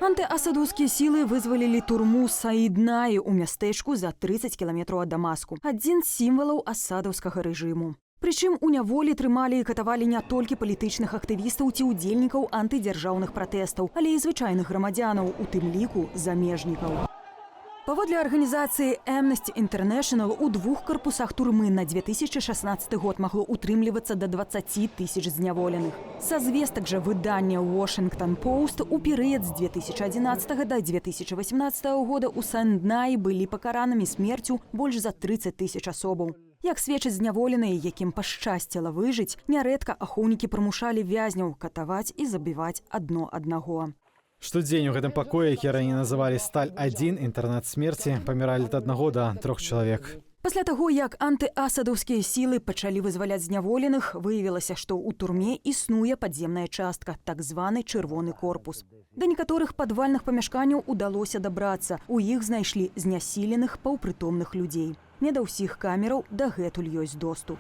Антыасадаўскія сілы вызвалілі турму Саіднаі ў мястэчку за 30 кіламетраў ад Дамаску. Адзін з сімвалаў асадаўскага рэжыму. Прычым у няволі трымалі і катавалі не толькі палітычных актывістаў ці ўдзельнікаў антыдзяржаўных пратэстаў, але і звычайных грамадзянаў, у тым ліку замежнікаў. Паводле арганізацыі Amnesty International, у двух карпусах турмы на 2016 год магло утрымлівацца да 20 тысяч зняволеных. Са звестак жа выдання Washington Post, у перыяд з 2011 до 2018 года ў Сайднаі былі пакаранымі смерцю больш за 30 тысяч асобаў. Як сведчаць зняволеныя, якім пашчасціла выжыць, нярэдка ахоўнікі прымушалі вязняў катаваць і забіваць адно аднаго. Штодзень у гэтым пакоі, які раней называлі «Сталь-1», інтэрнат смерці, паміралі ад аднаго да трох чалавек. Пасля таго, як антыасадаўскія сілы пачалі вызваляць зняволеных, выявілася, што ў турме існуе падземная частка, так званы чырвоны корпус. Да некаторых падвальных памяшканняў удалося дабрацца. У іх знайшлі знясіленых паўпрытомных людзей. Не да ўсіх камераў дагэтуль ёсць доступ.